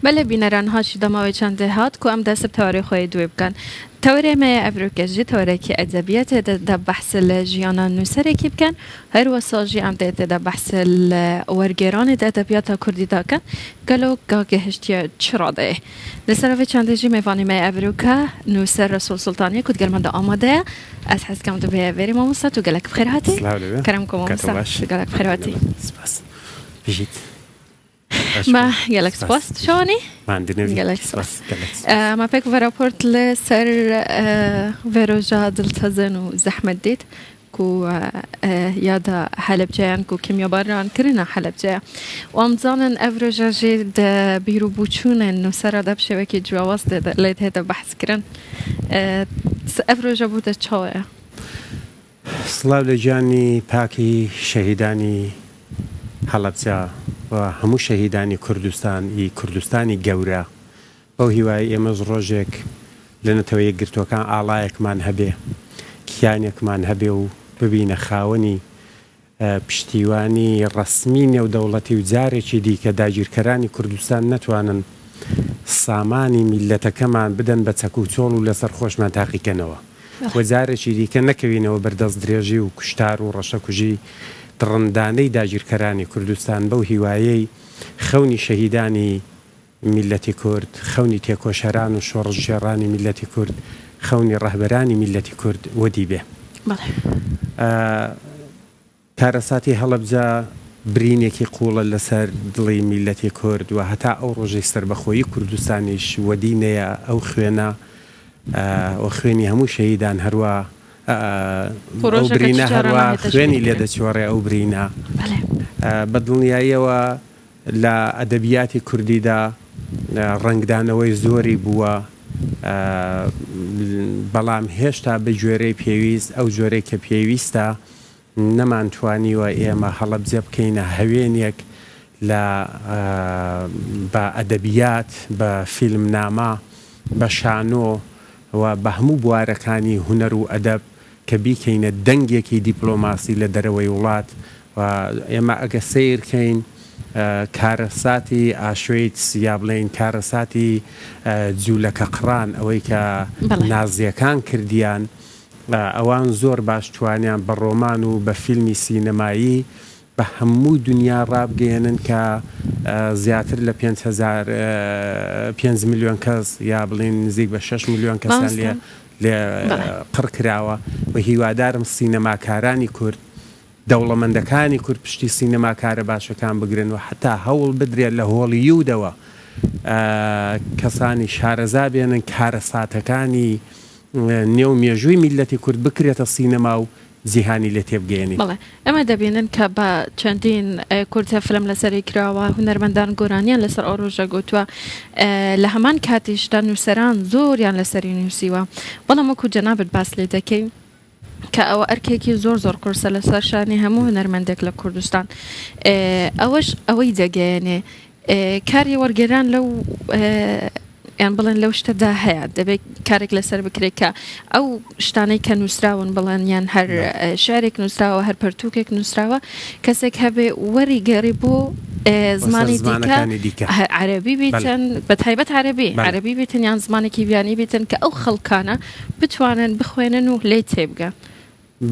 بەلێ بینەران هاشی دەماوەی چەندێ هات کو ئەم دەس بتەوەرێ خوەی دوێ بکەن. تەوەرێ مەیە ئەڤرۆکە ژی تەوەرێکی ئەدەبیە تێدە دە بەحس لە ژیانا نووسەرێکی بکەن هەر وەسا ژی ئەم دێ تێدە بەحس لە وەرگێرانێ دە ئەدەبیاتا کوردی دا کەن گەلۆ گا گەهشتیە چ ڕادەیێ. لە سەر ئەڤێ چەندێ ژی مێڤانێ مەیە ئەڤرۆکە نووسەر رەسوڵ سوڵتانیە کو دگەل مە دە ئامادەیە. ئەز حەز کەم دبێ ڤێرێ مامۆستا تو گەلەک بخێر هاتی. سلاو لەوێ. کەرەم کو کاتۆ مامۆستا باش. تو گەلەک بخێر هاتی. سپاس. بژیت. ما گەلەک سپاس شوانی گەلەک سپاس ما پێک ڤە راپۆرت لە سەر ڤێ رۆژا دڵتەزن و زەحمەت دیت کو یادا هەلەبجەیان کو کیمیاباران کرنە هەلەبجەیە وام زانن ئەv رۆژە ژێ دە بیر و بوچوونن نووسەرا دە بشێوەکی جیاواز لێ دێتە بەحس کرن ئەv رۆژە بوو دە چاوەیە. سڵاو لە گیانی پاکی شەهیدانی هەڵەبجە و هەموو شەهیدانی کوردستان ی کوردستانی گەورە بەو هیوایەی ئێمەش ڕۆژێک لە نەتەوە یەکگرتووەکان ئاڵایەکمان هەبێ کیانێکمان هەبێ و ببینە خاوەنی پشتیوانی ڕەسمی نێودەوڵەتی و جارێکی دیکە داگیرکەرانی کوردستان نەتوانن سامانی میللەتەکەمان بدەن بە چەکوچۆڵ و لەسەر خۆشمان تاقیکەنەوە و جارێکی دیکە نەکەوینەوە بەر دەستدرێژی و کوشتار و ڕەشەکوژی دڕندانەی داگیرکەرانی کوردستان بەو هیوایەی خەونی شەهیدانی میللەتی کورد، خەونی تێکۆشەران و شۆڕشگێڕانی میللەتی کورد، خەونی ڕەهبەرانی میللەتی کورد وەدی بێ. کارەساتی هەڵەبجە برینێکی قووڵە لەسەر دڵی میللەتی کورد و هەتا ئەو ڕۆژەی سەربەخۆیی کوردستانیش وەدی نەیە ئەو خوێنە و خوێنی هەموو شەهیدان هەروا ئەو برینە هەروا خوێنی لێ دەچۆڕێ ئەو برینە بە دڵنیاییەوە لە ئەدەبیاتی کوردیدا ڕەنگدانەوەی زۆری بووە، بەڵام هێشتا بە گوێرەی پێویست، ئەو جۆرەی کە پێویستە نەمانتوانیوە ئێمە هەڵەبجە بکەینە هەوێنێک لە بە ئەدەبیات، بە فیلمنامە، بە شانۆ و بە هەموو بوارەکانی هونەر و ئەدەب کە بیکەینە دەنگێکی دیپلۆماسی لە دەرەوەی وڵات و ئێمە ئەگە سەیر کەین کارەساتی ئاشویتس یا بڵێین کارەساتی جوولەکە قڕان ئەوەی کە نازیەکان کردیان ئەوان زۆر باش توانیان بە ڕۆمان و بە فیلمی سینەمایی بە هەموو دونیا ڕابگەیەنن کە زیاتر لە 5000 پێنج ملیۆن کەس یا بڵێین نزیک بە شەش ملیۆن کەسیان لێ لێ قڕ کراوە و هیوادارم سینەماکارانی کورد دەوڵەمەندەکانی کورد پشتی سینەماکارە باشەکان بگرن و حەتا هەوڵ بدرێت لە هۆڵیودەوە کەسانی شارەزا بێنن کارەساتەکانی نێو مێژووی میللەتی کورد بکرێتە سینەما و جیهانی لێ تێبگەیەنین. بەڵێ ئێمە دەبینن کە بە چەندین کورتە فلم لەسەری کراوە، هونەرمەندان گۆرانیان لەسەر ئەو ڕۆژە گوتووە، لە هەمان کاتیشدا نووسەران زۆریان لەسەری نووسیوە، بەڵام وەکو جەنابت باس لێ دەکەی کە ئەوە ئەرکێکی زۆر زۆر قورسە لەسەر شانی هەموو هونەرمەندێک لە کوردستان، ئەوەش ئەوەی دەگەیەنێ کاری وەرگێران لەو یان بڵێن لەو شتەدا هەیە دەبێت کارێک لەسەر بکرێت کە ئەو شتانەی کە نووسراون بڵێن یان هەر شعرێک نووسراوە هەر پەرتوکێک نووسراوە کەسێک هەبێ وەری گەڕی بۆ زمانی دیکە عەربی بیتن بە تایبەت عەربی عەربی بیتن یان زمانێکی بیانی بیتن کە ئەو خەڵکانە بتوانن بخوێنن و لێ تێبگەن.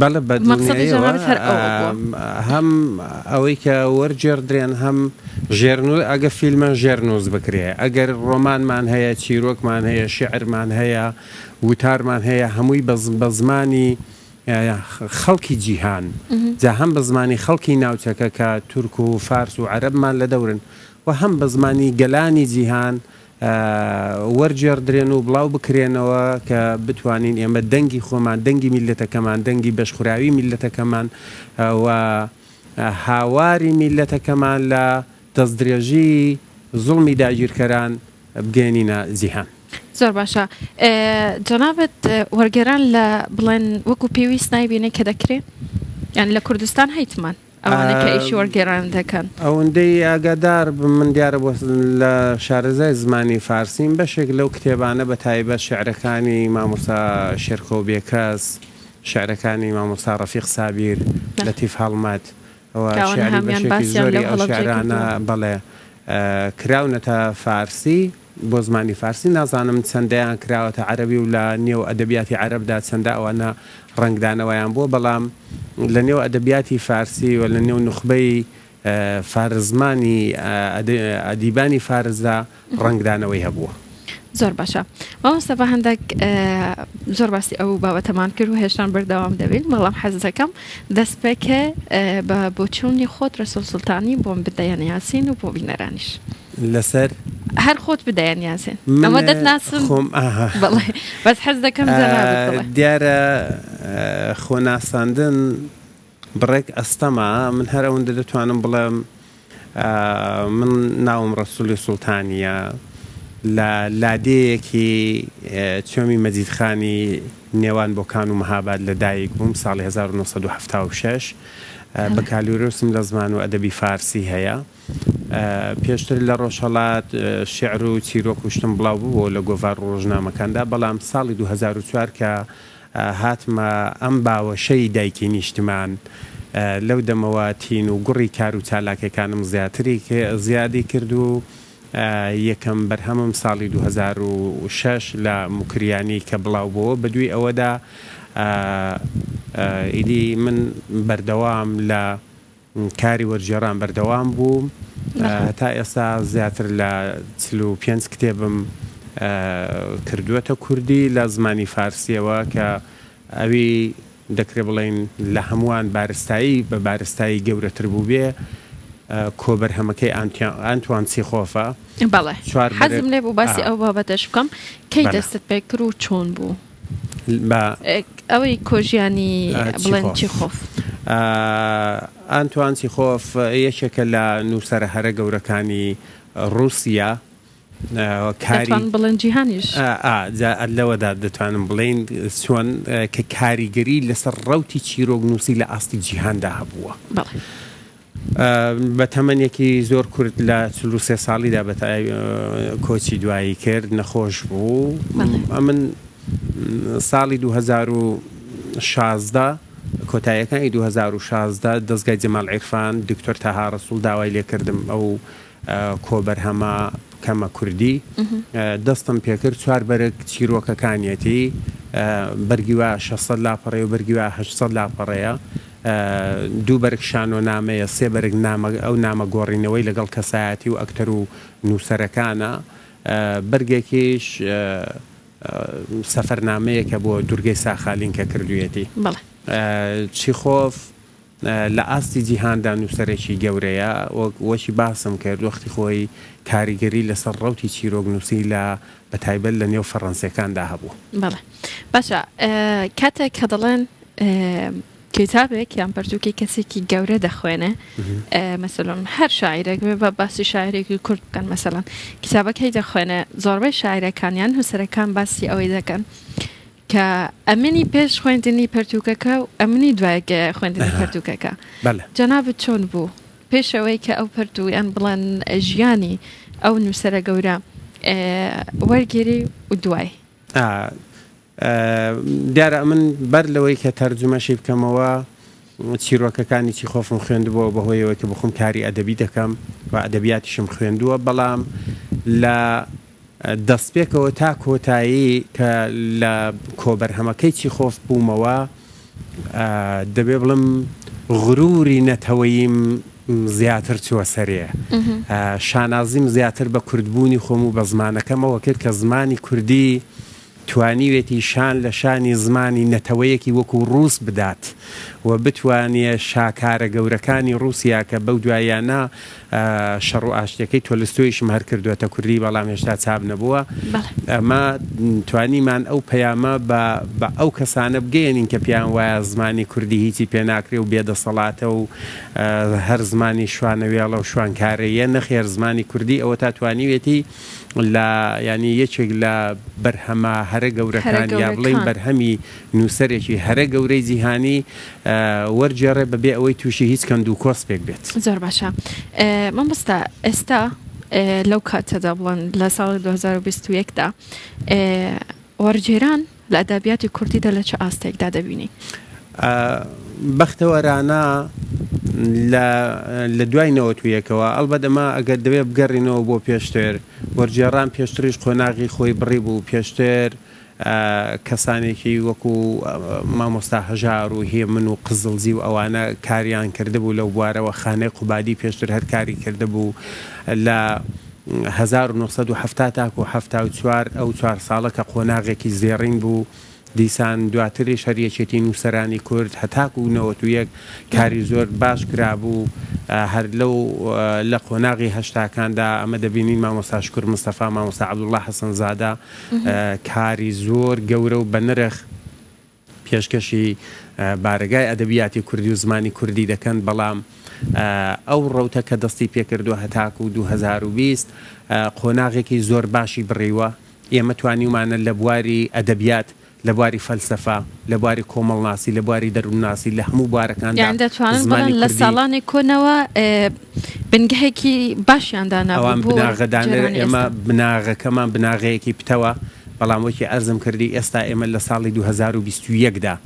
بەڵێ بە مەقسەدی دڵنیایەوە جەنابت هەر ئەوە بووە. هەم ئەوەی کە وەرگێڕدرێن هەم ژێرنوو ئەگە فیلمە ژێرنووس بکرێ ئەگەر ڕۆمانمان هەیە چیرۆکمان هەیە شیعرمان هەیە وتارمان هەیە هەمووی بە بە زمانی خەڵکی جیهان جا هەم بە زمانی خەڵکی ناوچەکە کە تورک و فارس و عەرەبمان لە دەورن و هەم بە زمانی گەلانی جیهان وەرگێڕدرێن و بڵاو بکرێنەوە کە بتوانین ئێمە دەنگی خۆمان، دەنگی میللەتەکەمان، دەنگی بەشخوراوی میللەتەکەمان و هاواری میللەتەکەمان لە دەستدرێژیی زوڵمی داگیرکەران بگەیەنینە جیهان. زۆر باشە جەنابت وەرگێران لە بڵێن وەکو پێویست نایبینی کە دەکرێ؟ یانی لە کوردستان هەیتمان. ئەوانەی کە ئیشی وەرگێڕان دەکەن. ئەوەندەی ئاگادار بم من دیارە بۆ لە شارەزای زمانی فارسیم بەشێک لەو کتێبانە بە تایبەت شیعرەکانی مامۆستا شێرکۆ بێکەس، شیعرەکانی مامۆستا ڕەفیق سابیر، لەتیف هەڵمەت و کە ئەوانە شیعری هەموویان بەشێکی باسیان زۆری لەو ئەو هەڵەبجەی شیعرانە کردووە. بەڵێ. کراونەتە فارسی بۆ زمانی فارسی نازانم چەندەیان کراوەتە عەرەبی و لە نێو ئەدەبیاتی عەرەبدا چەندە ئەوانە ڕەنگدانەوەیان بووە بەڵام لە نێو ئەدەبیاتی فارسی و لە نێو نوخبەی فارسزمانی ئەدیبانی فارسدا ڕەنگدانەوەی هەبووە. زۆر باشە مامۆستا بە هەندێک زۆر باسی ئەو بابەتەمان کرد و هێشتان بەردەوام دەبین بەڵام حەز دەکەم دەست پێکێ بە بۆچوونی خۆت رەسوڵ سوڵتانی بۆم بدەیە یاسین و بۆ بینەرانیش. لەسەر؟ هەر خۆت بدەیە یاسین ئەمە دەتناسم خۆم ئاها بەڵێ بەس حەز دەکەم جەنابت بڵێ. دیارە خۆناساندن بڕێک ئەستەمە، من هەر ئەوەندە دەتوانم بڵێم من ناوم ڕەسوولی سوڵتانییە، لە لادێیەکی چۆمی مەجیدخانی نێوان بۆکان و مەهاباد لە دایک بووم، ساڵی 1976 بەکالوریۆسم لە زمان و ئەدەبی فارسی هەیە. پێشتر لە ڕۆژهەڵات شیعر و چیرۆک و شتم بڵاو ببووەوە لە گۆڤار و ڕۆژنامەکاندا، بەڵام ساڵی 2004 کە هاتمە ئەم باوەشەی دایکی نیشتمان، لەو دەمەوە تین و گوڕی کار و چالاکیەکانم زیاتری زیادی کرد و یەکەم بەرهەمم ساڵی 2006 لە موکریانی کە بڵاو بۆوە، بەدووی ئەوەدا ئیدی من بەردەوام لە کاری وەرگێڕان بەردەوام بووم هەتا ئێستا زیاتر لە 45 کتێبم کردووەتە کوردی لە زمانی فارسیەوە کە ئەوی دەکرێ بڵێین لە هەمووان بارستایی بە بارستایی گەورەتر بووبێ کۆبەرهەمەکەی ئانتوان چیخۆفە. بەڵێ حەزم لێ بوو باسی ئەو بابەتەش بکەم کەی دەستت پێ کرد و چۆن بوو؟ بە ئەوەی کۆژیانی بڵێن چیخۆف. ئانتوان چیخۆف یەکێکە لە نووسەرە هەرە گەورەکانی ڕووسیا. کاری دەتوان بڵێن جیهانیش. جا لەوەدا دەتوانم بڵێین چۆن کە کاریگەری لەسەر ڕەوتی چیرۆکنووسی لە ئاستی جیهاندا هەبووە. بەڵێ. بە تەمەنێکی زۆر کورت لە 43 ساڵیدا بە کۆچی دوایی کرد، نەخۆش بوو. ئەمن ساڵی 2016 کۆتاییەکانی 2016 دەزگای جەمال عیرفان دکتۆر تەها ڕەسوڵ داوای لێکردم ئەو کۆبەرهەمە بکەمە کوردی دەستم پێکرد چوار بەرگ چیرۆکەکانیەتی بەرگی وا 600 لاپەڕەیە و بەرگی وا 800 لاپەڕەیە دوو بەرگ شانۆنامەیە، سێ بەرگ نامە ئەو نامە گۆڕینەوەی لەگەڵ کەسایەتی و ئەکتەر و نووسەرەکانە، بەرگێکیش سەفەرنامەیەکە بۆ دورگەی ساخالین کە کردوویەتی. بەڵێ. چیخۆف لە ئاستی جیهاندا نووسەرێکی گەورەیە، وەک وەکی باسم کرد وەختی خۆی کاریگەری لەسەر ڕەوتی چیرۆکنووسی لە بە تایبەت لە نێو فەڕەنسییەکاندا هەبوو. بەڵێ. باشە کاتێک کە دەڵێن کیتابێک یان پەرتووکی کەسێکی گەورە دەخوێنێ مەسەلەن هەر شاعیرێک بێ بە باسی شاعیرێکی کورد بکەن مەسەلەن کتابەکەی دەخوێنێ زۆربەی شاعیرەکان یان نووسەرەکان باسی ئەوەی دەکەن کە ئەمنی پێش خوێندنی پەرتووکەکە و ئەمنی دوای خوێندنی پەرتووکەکە جەنابت چۆن بوو پێش ئەوەی کە ئەو پەرتوو یان بڵێن ژیانی ئەو نووسەرە گەورە وەرگێری و دوای دیارە ئەمن بەر لەوەی کە تەرجومەشی بکەمەوە چیرۆکەکانی چیخۆفم خوێندبووەوە بەهۆیەوە کە بخۆم کاری ئەدەبی دەکەم و ئەدەبیاتیشم خوێندووە بەڵام لە دەستپێکەوە تا کۆتایی کە لە کۆبەرهەمەکەی چیخۆف بوومەوە دەبێ بڵێم غروری نەتەوەییم زیاتر چووە سەرێ شانازیم زیاتر بە کوردبوونی خۆم و بە زمانەکەمەوە کرد کە زمانی کوردی توانیوێتی شان لە شانی زمانی نەتەوەیەکی وەکو ڕووس بدات و بتوانێ شاکارە گەورەکانی ڕووسیا کە بەو دواییانە شەڕ و ئاشتیەکەی تۆلستۆیشم هەر کردووەتە کوردی بەڵام هێشتا چاپ نەبووە ئەمە توانیمان ئەو پەیامە بە بە ئەو کەسانە بگەیەنین کە پێیان وایە زمانی کوردی هیچی پێ ناکرێ و بێدەسەڵاتە و هەر زمانی شوانەوێڵە و شوانکارەیە نەخێر زمانی کوردی ئەوەتا توانیوێتی لە یانی یەکێک لە بەرهەمە هەرە گەورەکان یا بڵێین بەرهەمی نووسەرێکی هەرە گەورەی جیهانی وەرگێڕێ بەبێ ئەوەی تووشی هیچ کەند و کۆسپێک بێت. زۆر باشە مامۆستا ئێستا لەو کاتەدا بڵێن لە ساڵی 2021 دا وەرگێران لە ئەدەبیاتی کوردیدا لە چ ئاستێکدا دەبینی؟ بەختەوەرانە. لە لە دوای نەوەتویەکەوە، ئەڵبەت ئەمە ئەگەر دەوێ بگەڕینەوە بۆ پێشتر، وەرگێڕان پێشتریش قۆناغی خۆی بڕیبوو، پێشتر کەسانێکی وەکو مامۆستا هەژار و هێمن و قزڵجی و ئەوانە کاریان کردبوو لەو بوارەوە، خانەی قوبادی پێشتر هەر کاری کردبوو لە 1970 تاکو 74 ئەو چوار ساڵە کە قۆناغێکی زێڕین بوو، دیسان دواتریش هەر یەکێتی نووسەرانی کورد هەتاکو 91 کاری زۆر باش کرابوو، هەر لەو لە قۆناغی هەشتاکاندا ئەمە دەبینین مامۆستا شوکر مستەفا، مامۆستا عەبدوڵڵا حەسەنزادە کاری زۆر گەورە و بەنرخ پێشکەشی بارەگای ئەدەبیاتی کوردی و زمانی کوردی دەکەن، بەڵام ئەو ڕەوتە کە دەستی پێکردووە هەتاکو 2020 قۆناغێکی زۆر باشی بڕیوە، ئێمە توانیومانە لە بواری ئەدەبیات، لە بواری فەلسەفە، لە بواری کۆمەڵناسی، لە بواری دەروونناسی، لە هەموو بوارەکاندا یانی دەتوانن زمانی بڵێن لە کوردی. ساڵانی کۆنەوە بنگهێکی باشیان دانابوو ئەوان بۆ بناغەدانەر، جێرانی ئێمە ئێستا. بناغەکەمان بناغەیەکی پتەوە، بەڵام وەکی عەرزم کردی ئێستا ئێمە لە ساڵی 2021 دا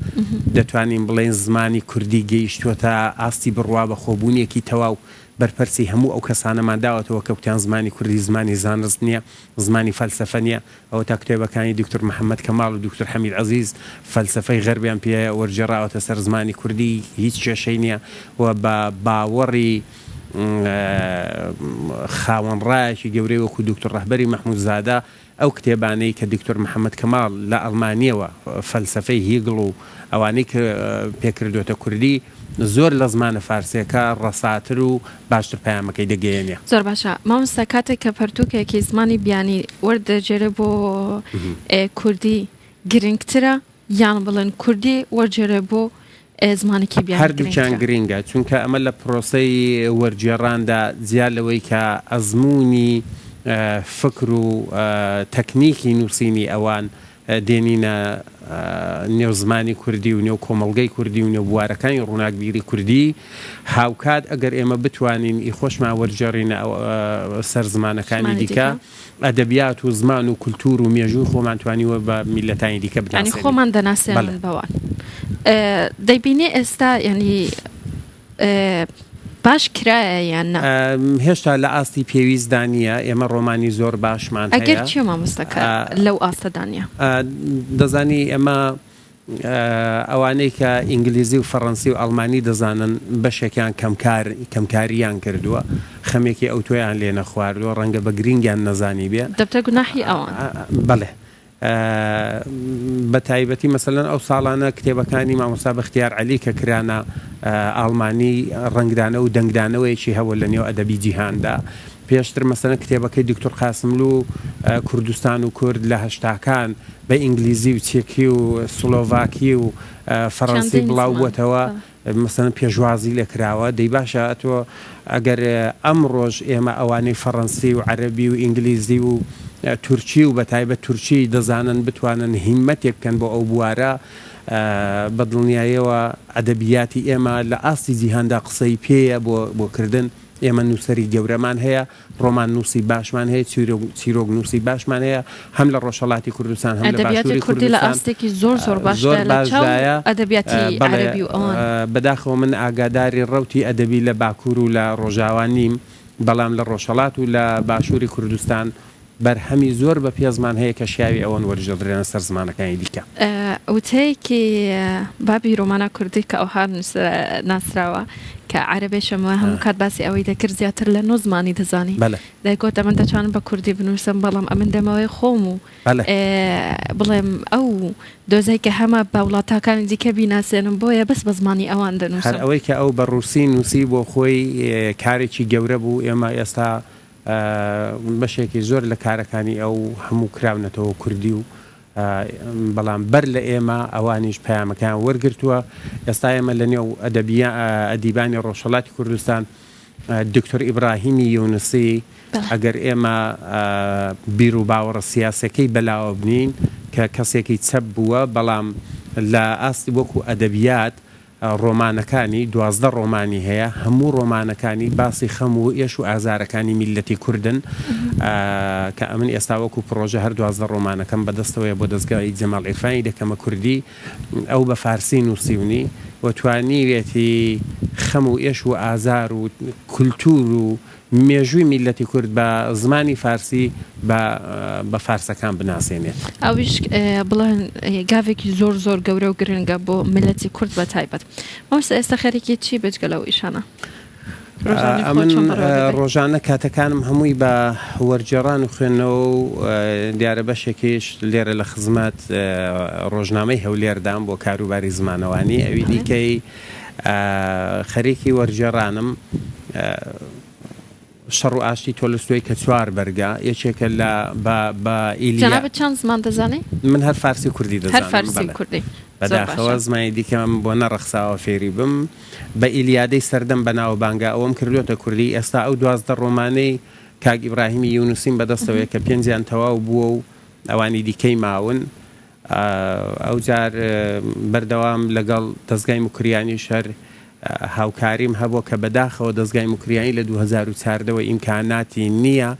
دەتوانین بڵێین زمانی کوردی گەیشتووەتە ئاستی بڕوا بەخۆبوونێکی تەواو، بەرپەرچی هەموو ئەو کەسانەمان داوەتەوە کە وتیان زمانی کوردی زمانی زانست نییە، زمانی فەلسەفە نییە، ئەوەتا کتێبەکانی دوکتور محەمەد کەماڵ و دوکتور حەمید عەزیز فەلسەفەی غەربیان پێ وەرگێڕاوەتە سەر زمانی کوردی هیچ کێشەی نییە و بە باوەڕی خاوەن ڕایەکی گەورەی وەکوو دوکتور ڕەهبەری مەحموودزادە ئەو کتێبانەی کە دکتۆر محەمەد کەماڵ لە ئەڵمانییەوە فەلسەفەی هیگڵ و ئەوانەی پێ کردۆتە کوردی زۆر لە زمانە فارسییەکە ڕەساتر و باشتر پەیامەکەی دەگەیەنێ. زۆر باشە مامۆستا کاتێک کە پەرتووکێکی زمانی بیانی وەردەگێرێ بۆ کوردی گرنگترە یان بڵێن کوردی وەرگێرێ بۆ زمانێکی بیانی هەردووکیان گرنگترە؟ گرنگە چونکە ئەمە لە پرۆسەی وەرگێڕاندا جیا لەوەی کە ئەزموونی فکر و تەکنیکی نووسینی ئەوان دێنینە نێو زمانی کوردی و نێو کۆمەڵگەی کوردی و نێو بوارەکانی ڕووناکبیری کوردی هاوکات ئەگەر ئێمە بتوانین ئی خۆشمان وەرگێڕینە سەر زمانەکانی زمانی دیکە دیکە. ئەدەبیات و زمان و کولتوور و مێژووی خۆمان توانیوە بە میللەتانی دیکە یانی بناسێنین. خۆمان بەڵێ. دەناسێنن بەوان. دەیبینی ئێستا یانی باش کرایە یان نا؟ هێشتا لە ئاستی پێویستدا نییە، ئێمە ڕۆمانی زۆر باشمان ئەگەر هەیە. چییە مامۆستا کە لەو ئاستەدا نییە؟ دەزانی ئێمە ئەوانەی کە ئینگلیزی و فەڕەنسی و ئەڵمانی دەزانن بەشێکیان کەمکار کەمکارییان کردووە، خەمێکی ئەوتۆیان لێ نەخواردووە، ڕەنگە بە گرینگیان نەزانیبێ. دەبتە گوناحی ئەوان. بەڵێ. بە تایبەتی مەسەلەن ئەو ساڵانە کتێبەکانی مامۆستا بەختیار عەلی کە کرانە ئاڵمانی ڕەنگدانەوە و دەنگدانەوەیەکی هەبوو لە نێو ئەدەبی جیهاندا. پێشتر مەسەلەن کتێبەکەی دوکتور قاسملوو کوردستان و کورد لە هەشتاکان بە ئینگلیزی و چێکی و سڵۆڤاکی و فەڕەنسی چەندین بڵاو زمان بووەتەوە مەسەلەن پێشوازی لێ کراوە. دەی باشە ئەتۆ ئەگەر ئەمڕۆش ئێمە ئەوانەی فەڕەنسی و عەرەبی و ئینگلیزی و تورکی و بە تایبەت تورکی دەزانن بتوانن هیممەتێک بکەن بۆ ئەو بوارە بە دڵنیایەوە ئەدەبیاتی ئێمە لە ئاستی جیهاندا قسەی پێیە بۆ بۆ کردن. ئێمە نووسەری گەورەمان هەیە، ڕۆماننووسی باشمان هەیە، چیرۆکنووسی باشمان هەیە، هەم لە ڕۆژهەڵاتی کوردستان، هەم لە ئەدەبیاتی باشووری کوردی لە کوردستان ئاستێکی زۆر زۆر زۆر باشدایە لە چاو باشدایە. ئەدەبیاتی بەڵێ، عەرەبی و ئەوان. بەداخەوە من ئاگاداری ڕەوتی ئەدەبی لە باکوور و لە ڕۆژاوا نیم، بەڵام لە ڕۆژهەڵات و لە باشووری کوردستان بەرهەمی زۆر بەپێزمان هەیە کە شیاوی ئەوەن وەرگێڕدرێنە سەر زمانەکانی دیکە. وتەیەکی بابی ڕۆمانا کوردی کە ئەوها ناسراوە کە عەرەبێشە هەموو کات باسی ئەوەی دەکرد زیاتر لە نۆ زمانی دەزانی دەیگوت ئەمن دەتوانم بە کوردی بنووسم بەڵام ئەمن دەمەوێ خۆم و بڵێم ئەو دۆزەی کە هەمە بە وڵاتاکانی دیکە بیناسێنم بۆیە بەس بە زمانی ئەوان دەنووسم. هەر ئەوەی کە ئەو بە ڕووسی نووسی بۆ خۆی کارێکی گەورە بوو، ئێمە ئێستا بەشێکی زۆر لە کارەکانی ئەو هەموو کراونەتەوە کوردی و بەڵام بەر لە ئێمە ئەوانیش پەیامەکەیان وەرگرتووە. ئێستا ئێمە لە نێو ئەدیبانی ڕۆژهەڵاتی کوردستان دکتۆر ئیبراهیمی یونسی ئەگەر ئێمە بیروباوەڕە سیاسەکەی بەلاوە بنین کە کەسێکی چەپ بووە بەڵام لە ئاستی وەکو ئەدەبیات ڕۆمانەکانی، 12 ڕۆمانی هەیە، هەموو ڕۆمانەکانی باسی خەم و ئێش و ئازارەکانی میللەتی کوردن، کە ئەمن ئێستا وەکو پڕۆژە هەر 12 ڕۆمانەکەم بەدەستەوەیە بۆ دەزگای جەماڵ عیرفانی دەکەمە کوردی، ئەو بە فارسی نووسیونی. و توانیویەتی خەم و ئێش و ئازار و کولتوور و مێژووی میللەتی کورد بە زمانی فارسی بە بە فارسەکان بناسێنێت. ئەویش بڵێن گاڤێکی زۆر زۆر گەورە و گرنگە بۆ میللەتی کورد بە تایبەت. مامۆستا ئێستا خەریکی چی بێجگە لەو ئیشانە؟ ڕۆژانەی خۆت ئەمن چۆن بەڕێوە دەبەی؟ ڕۆژانە کاتەکانم هەمووی بە وەرگێڕان و خوێندنەوە و دیارە بەشێکیش لێرە لە خزمەت ڕۆژنامەی هەولێردام بۆ کاروباری زمانەوانی ئەوی بەڵێ. دیکەی خەریکی وەرگێڕانم شەڕ و ئاشتی تۆلستۆی کە چوار بەرگە یەکێکە لە بە بە ئیلیا. جەنابت چەند زمان دەزانی؟ من هەر فارسی و کوردی هەر دەزانم فارسی و بەڵێ. کوردی زۆر بەداخەوە باشە. زمانی دیکەم بۆ نەڕەخساوە فێری بم. بە ئیلیادەی سەردەم بەناوبانگە ئەوەم کردۆتە کوردی ئێستا ئەو 12 ڕۆمانەی کاک ئیبراهیمی یونسیم بەدەستەوەیە کە پێنجیان تەواو بووە و ئەوانی دیکەی ماون ئەوجار بەردەوام لەگەڵ دەزگای موکریانیش هەر هاوکاریم هەبووە کە بەداخەوە دەزگای موکریانی لە 2014 وە ئیمکاناتی نییە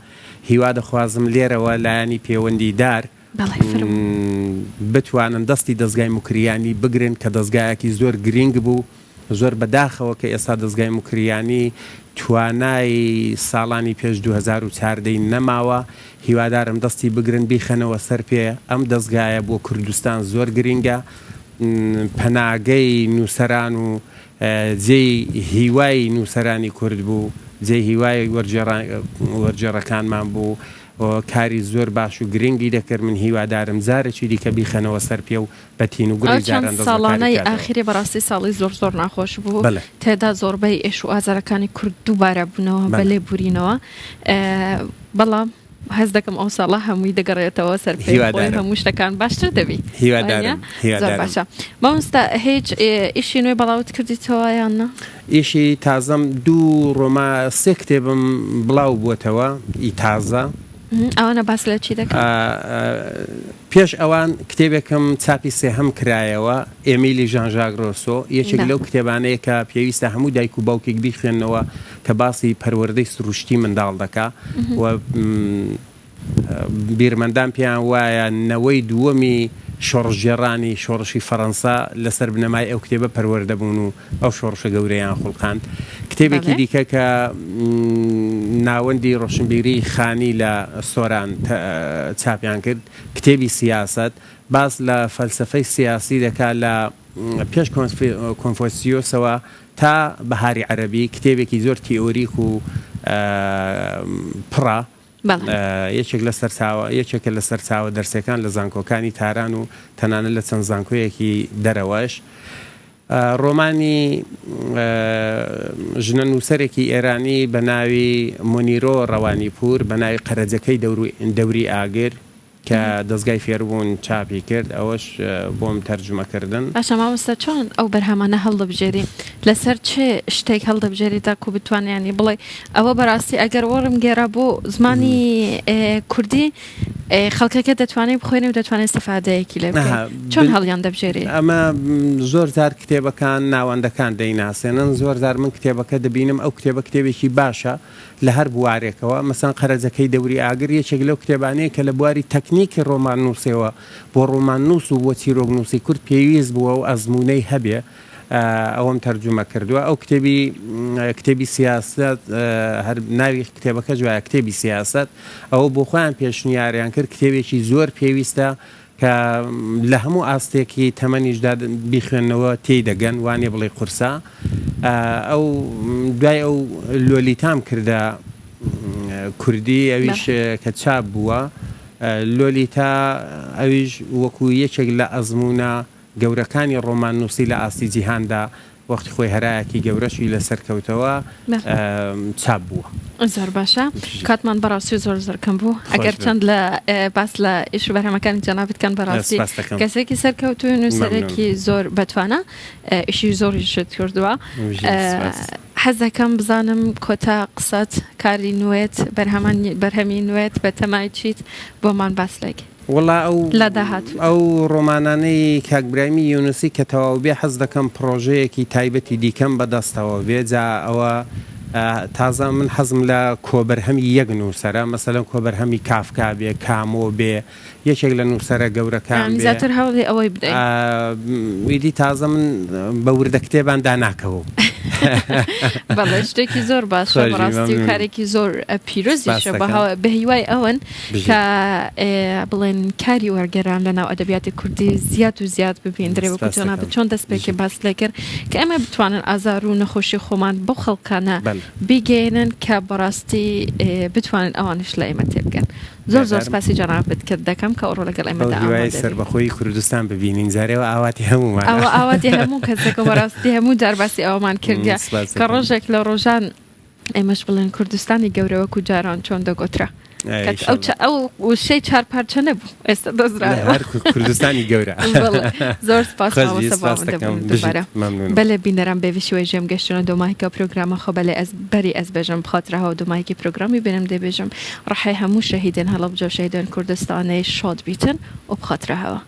هیوا دەخوازم لێرەوە لایەنی پێوەندیدار بەڵێ فەرموو. بتوانن دەستی دەزگای موکریانی بگرن کە دەزگایەکی زۆر گرینگ بوو زۆر بەداخەوە کە ئێستا دەزگای موکریانی توانای ساڵانی پێش 2014 ی نەماوە هیوادارم دەستی بگرن بیخەنەوە سەر پێ ئەم دەزگایە بۆ کوردستان زۆر گرینگە پەناگەی نووسەران و جێی هیوای نووسەرانی کورد بوو جێی هیوای وەرگێڕەکانمان بوو کاری زۆر باش و گرنگی دەکرد، من هیوادارم جارێکی دیکە بیخەنەوە سەر پێ و بە تین و ئەو گوڕی چەند جاران دەست بە کاری ساڵانەی بکاتەوە. ئاخیری بەڕاستی ساڵی زۆر زۆر ناخۆش بوو، بەلێ. تێدا زۆربەی ئێش و ئازارەکانی کورد دووبارە بوونەوە بە بەلێ. لێبورینەوە، بەڵام هەست دەکەم ئەو ساڵە هەمووی دەگەڕێتەوە سەر پێی خۆی هیوادارم. هەموو شتەکان باشتر دەبی وانیە؟ هیوادارم. زۆر هیوادارم. باشە. مامۆستا هیچ ئیشی نوێ بەڵاوت کردیتەوە یان نا؟ ئیشی تازەم دوو ڕۆما سێ کتێبم بڵاو بووەتەوە ئی تازە. ئەوانە باس لە چی دەکەن؟ پێش ئەوان کتێبێکم چاپی سێهەم کرایەوە، ئێمیلی ژان ژاک ڕۆسۆ، یەکێک لەو کتێبانەیە کە پێویستە هەموو دایک و باوکێک بیخوێننەوە کە باسی پەروەردەی سروشتی منداڵ دەکا و بیرمەندان پێیان وایە نەوەی دووەمی شۆڕشگێڕانی شۆڕشی فەڕەنسا لەسەر بنەمای ئەو کتێبە پەروەردە بوون و ئەو شۆڕشە گەورەیان خوڵقاند. کتێبێکی دیکە کە ناوەندی ڕۆشنبیریی خانی لە سۆران چاپیان کرد، کتێبی سیاسەت، باس لە فەلسەفەی سیاسی دەکات لە پێش کۆنفۆسیۆسەوە تا بەهاری عەرەبی، کتێبێکی زۆر تیئۆریک و پڕە. یەکێک لە سەرچاوە یەکێکە لە سەرچاوە دەرسیەکان لە زانکۆکانی تاران و تەنانەت لە چەند زانکۆیەکی دەرەوەش. ڕۆمانی ژنە نووسەرێکی ئێرانی بە ناوی مونیرۆ ڕەوانیپوور بە ناوی قەرەجەکەی دەوری ئاگر کە دەزگای فێربوون چاپی کرد ئەوەش بۆم تەرجومە کردن. باشە مامۆستا چۆن ئەو بەرهەمانە هەڵدەبژێری لەسەر چ شتێک هەڵدەبژێری تاکو بتوانانی یانی بڵێ ئەوە بەڕاستی ئەگەر وەڕم گێرا بۆ زمانی کوردی خەڵکەکە دەتوانێت بخوێنێ و دەتوانێت استفادەیەکی لێ بکەێت چۆن هەڵیان دەبژێری؟ ئەمە زۆر جار کتێبەکان ناوەندەکان دەیناسێنن زۆر جار من کتێبەکە دەبینم ئەو کتێبە کتێبێکی باشە لە هەر بوارێکەوە، مەسەن قەرەجەکەی دەوری ئاگر یەکێک لەو کتێبانەیە کە لە بواری تەکنیکی ڕۆماننووسێوە بۆ ڕۆماننووس و بۆ چیرۆکنووسی کورد پێویست بووە و ئەزموونەی هەبێ ئەوەم تەرجومە کردووە. ئەو کتێبی کتێبی سیاسەت هەر ناوی کتێبەکەش وایە کتێبی سیاسەت ئەوە بۆ خۆیان پێشنیاریان کرد کتێبێکی زۆر پێویستە کە لە هەموو ئاستێکی تەمەنیشدا بیخوێننەوە تێی دەگەن، وانیە بڵێی قورسە. ئەو دوای ئەو لۆلیتام کردە کوردی ئەویش کە چاپ بووە. لۆلیتا ئەویش وەکوو یەکێک لە ئەزموونە گەورەکانی ڕۆماننووسی لە ئاستی جیهاندا وەختی خۆی هەرایەکی گەورەشی لەسەر کەوتەوە چاپ بووە. زۆر باشە کاتمان بەڕاستی زۆر زۆر کەم بوو ئەگەر چەند لە باس لە ئیش و بەرهەمەکانی جەنابت کەن بەڕاستی کەسێکی سەرکەوتوو نووسەرێکی زۆر بەتوانا ئیشی زۆریشت کردووە حەز دەکەم بزانم کۆتا قسەت کاری نوێت بەرهەمی نوێت بەتەمای چیت بۆمان باس لەکەی. وەڵا ئەو لە داهاتوودا. ئەو ڕۆمانانەی کاک برایمی یونسی کە تەواو بێ حەز دەکەم پڕۆژەیەکی تایبەتی دیکەم بە دەستەوە بێ جا ئەوە. تازە من حەزم لە کۆبەرهەمی یەک نووسەرە، مەسەلەن کۆبەرهەمی کافکا بێ، کامۆ بێ، یەکێک لە نووسەرە گەورەکان یانی بێ. زیاتر هەوڵی ئەوەی بدەی. ئیدی تازە من بە وردە کتێبان داناکەوم. بەڵێ شتێکی زۆر باشە خۆشبی بەڕاستی و مەمنوونم. کارێکی زۆر پیرۆزیشە سپاست بە دەکەم. هەوا بە هیوای ئەوەن بژیت. کە بڵێن کاری وەرگێران لە ناو ئەدەبیاتی کوردی زیاد و زیاد ببیندرێ وەکو سپاست جەنابت دەکەم. چۆن دەستپێکی بژیت. باست لێ کرد کە ئێمە بتوانن ئازار و نەخۆشی خۆمان بەو خەڵکانە بەلێ. بیگەیەنن کە بەڕاستی بتوانن ئەوانیش لە ئێمە تێبگەن. زۆر زۆر هیوادارم سپاسی جەنابت کرد دەکەم کە ئەوڕۆ لەگەڵ بەو ئێمەدا هیوایەی ئامادە بی. سەربەخۆیی کوردستان ببینین جارێ ئەوە ئاواتی هەموومانە. ئەوە ئاواتی هەموو کەسێکە بەڕاستی هەموو جار باسی ئەوەمان کردیە سپاست کە دەکەم. ڕۆژێک لە ڕۆژان ئێمەش بڵێن کوردستانی گەورە وەکو جاران چۆن دەگۆترا ئەی کە ئەو ئیشەڵا. ئەو وشەی چارپارچە نەبوو ئێستا نە دۆزرایەوە. هەر کوردستانی گەورە. بەڵێ زۆر سپاس خۆش بی مامۆستا سپاست بۆ دەکەم ئامادەبوونت بژیت دووبارە. مەمنونم. بەلێ بینەران بێ ویشی ژێم گەشتنە دۆماهیکا پرۆگرامە خۆ بەلێ ئەز بەری ئەز بێژم بخاترەهەوە دۆماهیکی پرۆگرامی بێنم دێ بێژم ڕحێ هەموو شەهیدێن هەڵەبجە و شەهیدێن کوردستانێ شاد بیتن و بخاترەهەوە.